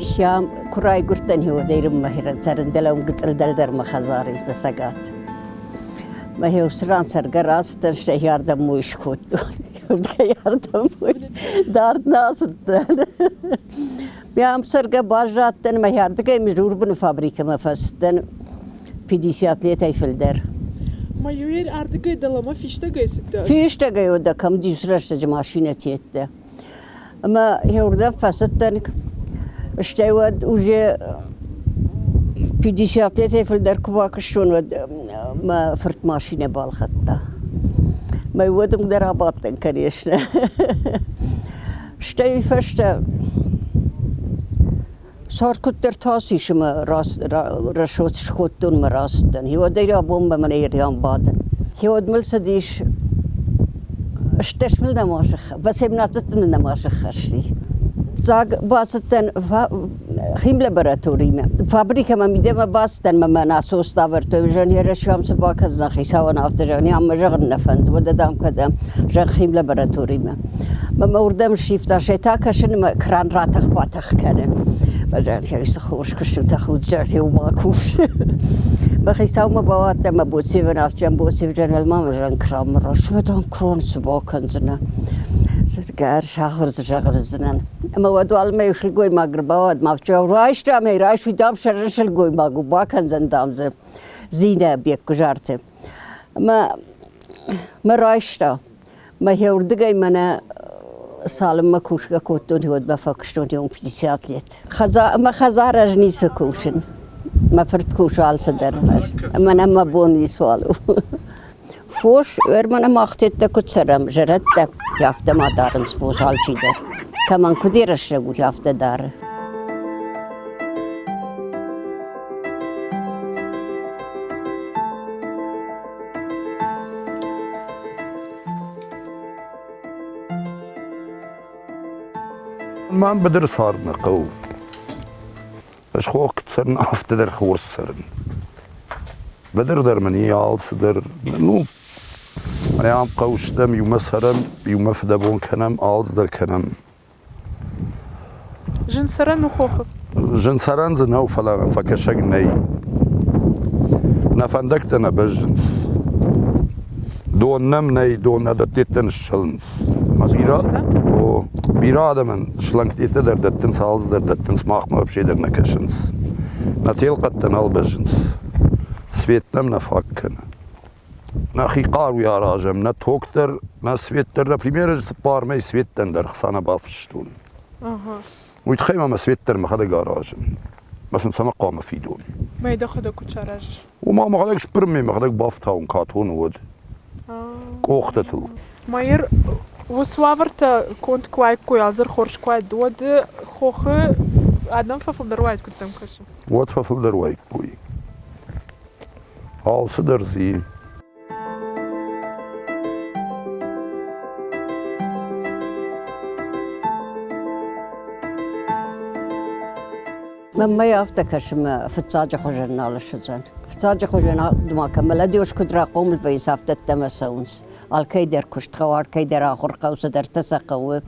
Хиам куы райгуырдтӕн, уӕдӕй рынмӕ цӕрын дӕлӕ уым гыццыл дӕлдӕр мӕ хӕдзары мӕ цӕгат. Мӕ уыцы ран цӕргӕ рацыдтӕн, стӕй ардӕм мой скодтон. Уырдыгӕй ардӕм мой дард нӕ ацыдтӕн. Мӕ ам цӕргӕ баззадтӕн, мӕ ардыгӕй Мызурбыны фабрикӕмӕ фӕцыдтӕн 50 летӕй фылдӕр. Ма-иу ардыгӕй дӕлӕмӕ фистӕгӕй цыдтӕ? Фистӕгӕй уӕдӕ кӕм дис рӕстӕджы машинӕ тедтӕ. Ӕмӕ уырдӕм фӕцыдтӕн, стӕй уӕд уже 50 летӕй фылдӕр куы бакуыстон, уӕд мӕ фырт машинӕ балхӕдта. Мӕ уӕд уым дӕр абадтӕн, конечно. Стӕй фӕстӕ цард куыддӕр тасис ӕмӕ рӕсугъд скодтон мӕ рацыдтӕн. Уӕдӕй рабонмӕ мӕнӕ ердӕм бадын. Уӕд мыл цыдис 18 мыл нӕма 18 мыл нӕма сыххӕсти. Дзаг бацыдтӕн химлабораторимӕ. Фабрикӕмӕ мидӕмӕ бацыдтӕн мӕ мӕ насос ставӕрдтой. Зӕгъын, йӕ рӕсугъд цы бакӕндзӕн хицауӕн афтӕ зӕгъын, ам мӕ зӕгъын нӕ фӕнды, уӕдӕ дам кӕдӕм, зӕгъ химлабораторимӕ. Мӕ уырдӕм сивта, стӕй та кӕсын ӕмӕ кран ратӕх-батӕх кӕны. Зӕгъын, цы хорз куыст у, тӕхуд, зӕгъын, уымӕ кус. Мӕ хицаумӕ бауадтӕн мӕ Боцевӕн, афтӕ Боцев джанелма мӕ зӕгъын, кран рӕсугъд крон цы бакӕндзынӕ. Гӕр сахуыр дзы зӕгъдзынӕн. Ӕмӕ уӕд уалынмӕ иу сылгоймаг ӕрбауад, ма афтӕ райстам ӕй, райсуй, дам, сӕры сылгоймаг у, бакӕндзӕн, дам, дзы Зинӕ Беккуызарты. Ӕмӕ мӕ райста. Мӕ уырдыгӕй мӕнӕ цалынмӕ кусгӕ кодтон, уӕдмӕ фӕкуыстон иу 50 лет. Мӕ хӕдзар ӕз ницы кусын. Мӕ фырт кусы алцыдӕр. Мӕнӕ мӕ бон ницуал у. Фос ӕрмӕн ӕмӕ ахтеттӕ куыд цӕрӕм, зӕрӕдтӕ, афтӕ ма дарынц фос алчидӕр. Кӕмӕн куыд йӕ рӕстӕг у, афтӕ дары. Мӕн быдыры цард нӕ хъӕуы. Ӕз хох цӕрын, афтӕ дӕр хорз цӕрын. Быдыр дӕр мын и алцыдӕр. Ну, ам хъӕу стӕм, иумӕ цӕрӕм, иумӕ фыдӕбон кӕнӕм, алцыдӕр кӕнӕм. Зын цӕрӕн у хохы? Зын цӕрӕн дзы нӕу, фӕлӕ фӕкӕсӕг нӕй. Нӕ фӕндӕгтӕ нӕ бӕззынц. Дон нӕм нӕй, дон нӕ дӕттеттӕ ныссӕлынц. Мӕ бирӕ, о, бирӕ адӕмӕн шлангтеттӕ дӕр дӕттынц, алдз дӕр дӕттынц, махмӕ вообще дӕр нӕ кӕсынц. Нӕ телхъӕдтӕ нал бӕззынц. Свет нӕм нӕ фаг кӕны. Нӕхи хъаруйӕ аразӕм, нӕ ток дӕр, нӕ свет дӕр, например, ӕз цыппар мӕй светтӕн дӕр хца нӕ бафыстон. Уый тыххӕй ма мӕ свет дӕр мӕхӕдӕг аразын. Мӕ сын цӕмӕ хъуамӕ фидон? Мӕ дӕхӕдӕг куыд саразыс? Уымӕ мӕхӕдӕг спырмӕ мӕхӕдӕг бафтауын катоны уӕд. Къохтӕтыл. Майыр, уыцы уавӕртӕ конд куы уаиккой, азыр хорз куы уаид, уӕд хохы адӕм фӕфылдӕр уаид, куыд дӕм кӕсы? Уӕд фӕфылдӕр уаиккой. Алцыдӕр дзы и. Мӕнмӕ афтӕ кӕсы, мӕ фыццаджы хуызӕн нал ссыдзӕн. Фыццаджы хуызӕн ма кӕм мӕлӕдиос куыд рахъомыл вӕййынц, афтӕ ӕддӕмӕ цӕуынц. Алкӕй дӕр куыст хъӕуы, алкӕй дӕр ахуыр хъӕуы, цыдӕртӕ сӕ хъӕуы,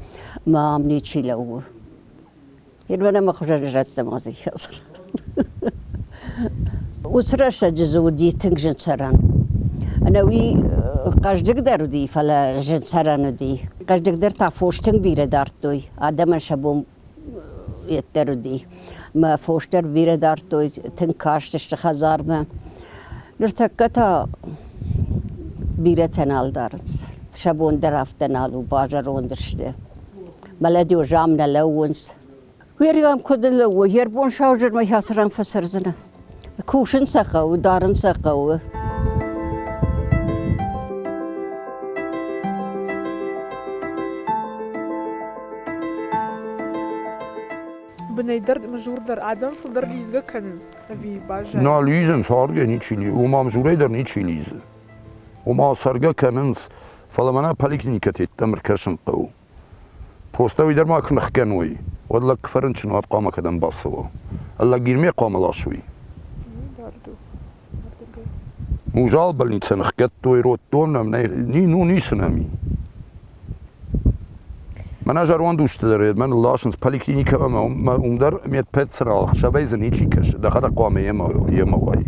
мӕ ам ничи лӕууы. Ирмӕ мӕ хуызӕн зӕдтӕ ма дзы Уыцы рӕстӕджы дзы уыди тынг зын цӕрӕн. Ӕнӕуи хъӕздыгдӕр уыди, фӕлӕ зын цӕрӕн уыди. Хъӕздыгдӕр та фос тынг бирӕ дардтой, адӕмӕн сӕ бон йеддӕр уыди. Мӕ фос дӕр бирӕ дардтой, тынг кастысты хӕдзармӕ. Ныртӕккӕ та бирӕтӕ нал дарынц. Сӕ бон дӕр афтӕ нал у, базӕронд сты. Мӕлӕдио ам нӕ лӕууынц. Уӕргам куыд лӕууы, йе рбон саузӕрмӕ хӕцыран фӕцӕрдзынӕ. Кусын сӕ хъӕуы, дарын сӕ хъӕуы. Бынӕй дӕр мызур дӕр адӕм фылдӕр лидзгӕ кӕнынц ӕви баззайынц? Нӕ лидзынц, ардгӕ ничи лидзы. Уым Мзурӕй дӕр ничи лидзы. Ома цӕргӕ кӕнынц, фӕлӕ мӕнӕ поликлиникӕты йеддӕм ӕркӕсын хъӕуы. Просто уый дӕр ма куы ныхгӕной, уӕд лӕг куы фӕрынчын, уӕд хъуамӕ кӕдӕм бацӕуа? Лӕгирмӕ хъуамӕ ласой. Узал больницӕ ныхгӕдтой, роддон нӕм нӕй, ну ницы нӕм и. Мӕнӕ зӕронд усты дӕр мӕн ласынц поликлиникӕмӕ ӕмӕ уым дӕр медпедцрал ӕхсӕвӕй дзы ничи кӕсы, дӕхӕдӕг хъуамӕ йемӕ уай.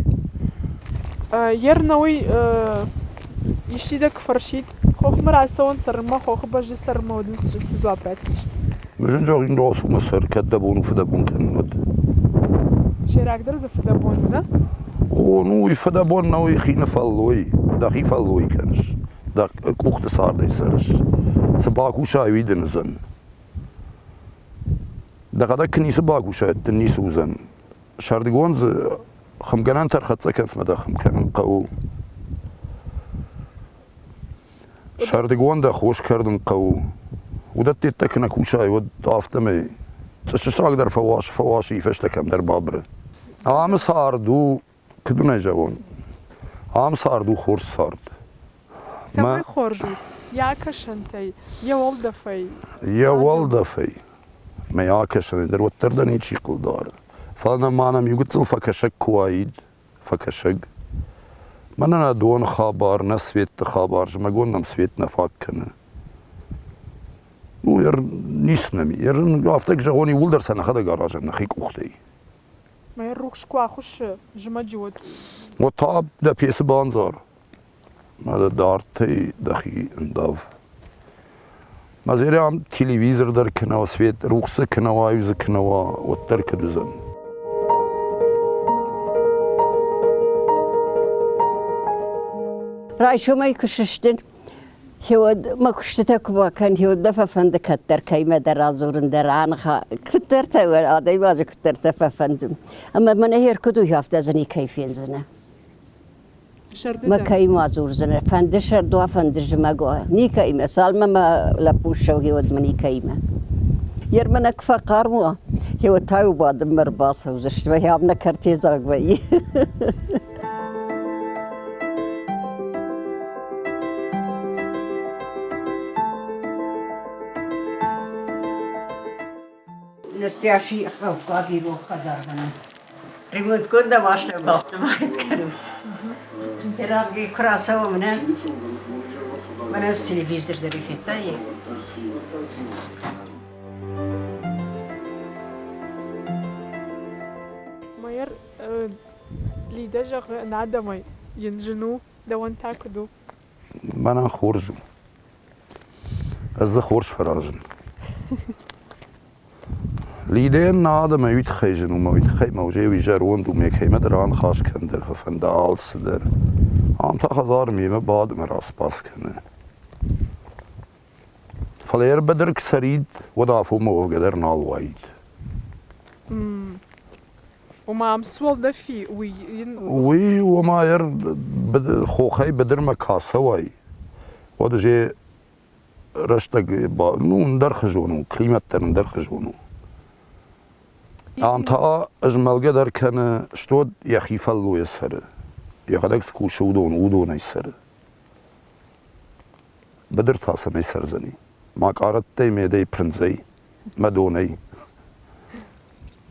Ернауый исчи дӕ куы фӕрсид, хохмӕ рацӕуын цӕрынмӕ, хохы бӕззы цӕрынмӕ, уӕд ын цы дзуапп раттис? Зын зӕгъин рацу мӕ сӕр, кӕд дӕ бон у фыдӕбон кӕнын, уӕд. Сӕйрагдӕр дзы фыдӕбон у, нӕ? О, ну уый фыдӕбон нӕу, хины фӕллой, дӕхи фӕллой кӕныс. Дӕ къухты цардӕй цӕрыс. Цы бакусай, уый дын уыдзӕн. Дӕхӕдӕг куы ницы бакусай, дын ницы уыдзӕн. Сӕрдыгон дзы хуымгӕнӕнтӕ ӕрхӕццӕ кӕнынц мӕ дӕ хуым кӕнын хъӕуы. Сӕрдыгон дӕ хос кӕрдын хъӕуы. Уыдӕттӕ куы нӕ кусай, уӕд афтӕмӕй цъысысаг дӕр фӕуас, фӕуасы и фӕстӕ кӕмдӕр бабыры. Амы цард у Куыд уын ӕй зӕгъон, ам цард у хорз цард. Цӕмӕй хорз у? Йӕ акӕсӕнтӕй, йӕ уӕлдӕфӕй? Йӕ уӕлдӕфӕй. Мӕ акӕсӕнӕй дӕр уӕддӕр дӕ ничи хъыгдары. Фӕлӕ нӕ ма нӕм иу гыццыл фӕкӕсӕг куы уаид, фӕкӕсӕг. Мӕнӕ нӕ доны хабар, нӕ светты хабар, зымӕгон нӕм свет нӕ фаг кӕны. Ну, ницы нӕм и. Афтӕ куы зӕгъон, иууылдӕр сӕ нӕхӕдӕг аразӕм нӕхи къухтӕй. Мӕ рухс куы ахуыссы зымӕджы, уӕд. Уӕд та дӕ пецы бандзар. Мӕ дӕ дардтӕй дӕхи ӕндав. Мӕ зӕрӕ ам телевизор дӕр кӕнӕ уа, свет рухс дзы кӕнӕ уа, ӕви дзы кӕнӕ уа, уӕддӕр куыд уыдзӕн. Райсомӕй куы сыстын, Гъеуӕд мӕ куыстытӕ куы бакӕн, гъеуӕд дӕ фӕфӕнды кӕддӕр кӕимӕдӕр радзурын дӕр аныха. Куыддӕртӕ адӕймаджы куыддӕртӕ фӕфӕнды. Ӕмӕ мӕнӕ гъер куыд у, афтӕ дзы никӕй фендзынӕ. Мӕ кӕимӕ дзурдзынӕ, фӕнды сӕрд уа, фӕнды зымӕг уа, никӕимӕ. Цалынмӕ мӕ лӕппу ссӕуы, гъеуӕд мӕ никӕимӕ. Йер мӕнӕ куы фӕхъарм уа, гъеуӕд та-иу бадынмӕ ӕрбацӕудзысты, мӕ ам нӕ кӕртедзаг вӕййы. Настоящий хъӕуккаг ирон хӕдзаргӕнӕн. Ремонтгонд ӕм бафтымайд кӕнут. Иранги куы рацӕуӕм, нӕ? Мӕнӕ телевизор дӕр федтай? Майор Лидӕ зӕгъы, нӕ адӕмӕй йын зын у, дӕуӕн та куыд у? Мӕнӕн хорз у. Ӕз дзы хорз фӕразын. Лидӕйӕн нӕ адӕмӕй уый тыххӕй зын у, мӕ уый тыххӕй мӕ уже уый зӕронд у, ме кӕимӕдӕр аныхас кӕн дӕр фӕфӕнда алцыдӕр. Ам та хӕдзары мемӕ бады мӕ распас кӕны. Фӕлӕ ӕрбадыр куы цӕрид, уӕд афонмӕ уӕвгӕ дӕр нал уаид. Ома ам цы уӕлдӕф и, уый йын... Уый, ома, хохӕй быдырмӕ куы ацӕуай, уӕд уже рӕстӕг, ну, ӕндӕр хызон у, климат дӕр ӕндӕр хызон у. Ам та змӕлгӕ дӕр кӕны, стод йӕхи фӕллойӕ цӕры. Йӕхӕдӕг цы кусы, уыдон, уыдонӕй цӕры. Быдыр та цӕмӕй цӕрдзӕни? Мӕ къарӕттӕй, медӕй, прындзӕй, мӕ донӕй.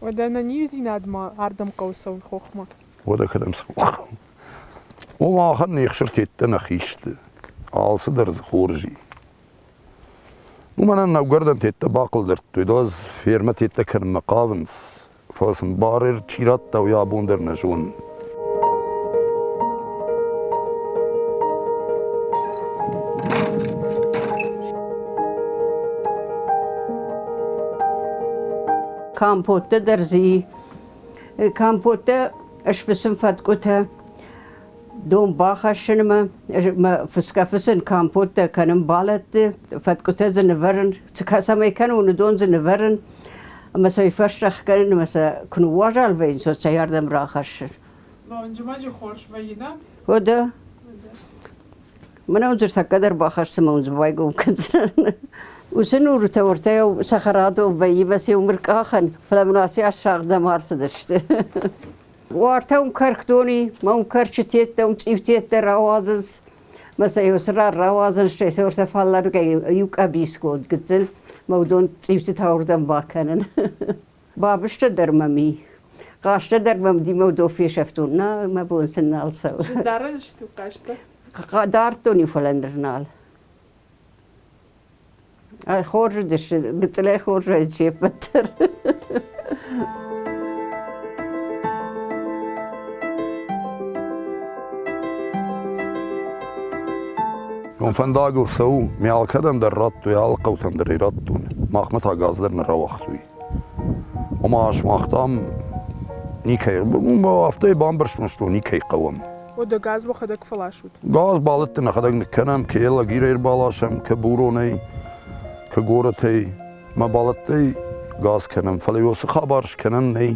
Уӕдӕ ӕнӕниздзинадмӕ ардӕм хъӕуы цӕуын хохмӕ? Уӕдӕ кӕдӕм цӕуын хъӕуы? О, махӕн не хсыртеттӕ нӕхи сты. Алцыдӕр дзы хорз и. Уымӕн нӕугӕрдӕн теттӕ бахъылдӕрдтой, дӕлӕ фермӕ теттӕ кӕнынмӕ хъавынц. Фӕлӕ сын бар чи радта, уый абон дӕр нӕ зонын. Компоттӕ дӕр дзы и. Компоттӕ сфыцын фӕткъуытӕ, дон бахӕссынмӕ, фыцгӕ-фыцын компоттӕ кӕнын балӕтты, фӕткъуытӕ дзы нывӕрын, цӕмӕй кӕнон, уыдон дзы нывӕрын ӕмӕ сӕ фӕсрӕх кӕнын ӕмӕ сӕ куы ныууазал вӕййынц, уӕд сӕ ардӕм рахӕссын. Зымӕджы хорз вӕййы, нӕ? Уӕдӕ. Мӕнӕ уын дзы тӕккӕ дӕр бахӕссы мӕ уын дзы байгом кӕндзынӕн. Уыцы нурытӕ уӕртӕ цӕхӕрадон вӕййы мӕ сӕ уым ӕркъахӕн, фӕлӕ мын ацы аз сагъд нӕма ӕрцыдысты. Уартӕ уым кӕркдон и, мӕ уым кӕрчытеттӕ, уым цъиутеттӕ рауадзынц. Мӕ сӕ иу сырар рауадзынц, стӕй сӕ уӕртӕ фалларгӕй иу къӕбицгонд гыццыл, мӕ уыдон цъиутытӕ уырдӕм бакӕнын. Бабызтӕ дӕр мӕм и. Хъазтӕ дӕр мӕм ди, мӕ уыдон фесӕфтон. Нӕ, мӕ бон сын нал цӕуы. Зындарӕн сты хъазтӕ? Дардтон-иу, фӕлӕ ныр нал. Ай хорз уыдысты, гыццылӕй хорз уайд се ппӕт дӕр. Уым фӕндагыл цӕуы, ме алкӕдӕм дӕр радтой, алы хъӕутӕм дӕр ӕй радтон. Махмӕ та газ дӕр нӕ рауагътой. Ома сымах там никӕй, афтӕ бамбӕрстон, что никӕй хъӕуӕм. Уӕдӕ газ уӕхӕдӕг фӕласут? Газ балӕтты нӕхӕдӕг ныккӕнӕм, кӕ лагерӕй ӕрбаласӕм, кӕ буронӕй, кӕ горӕтӕй. Мӕ балӕттӕй газ кӕнӕм, фӕлӕ уыцы хабар скӕнӕн нӕй.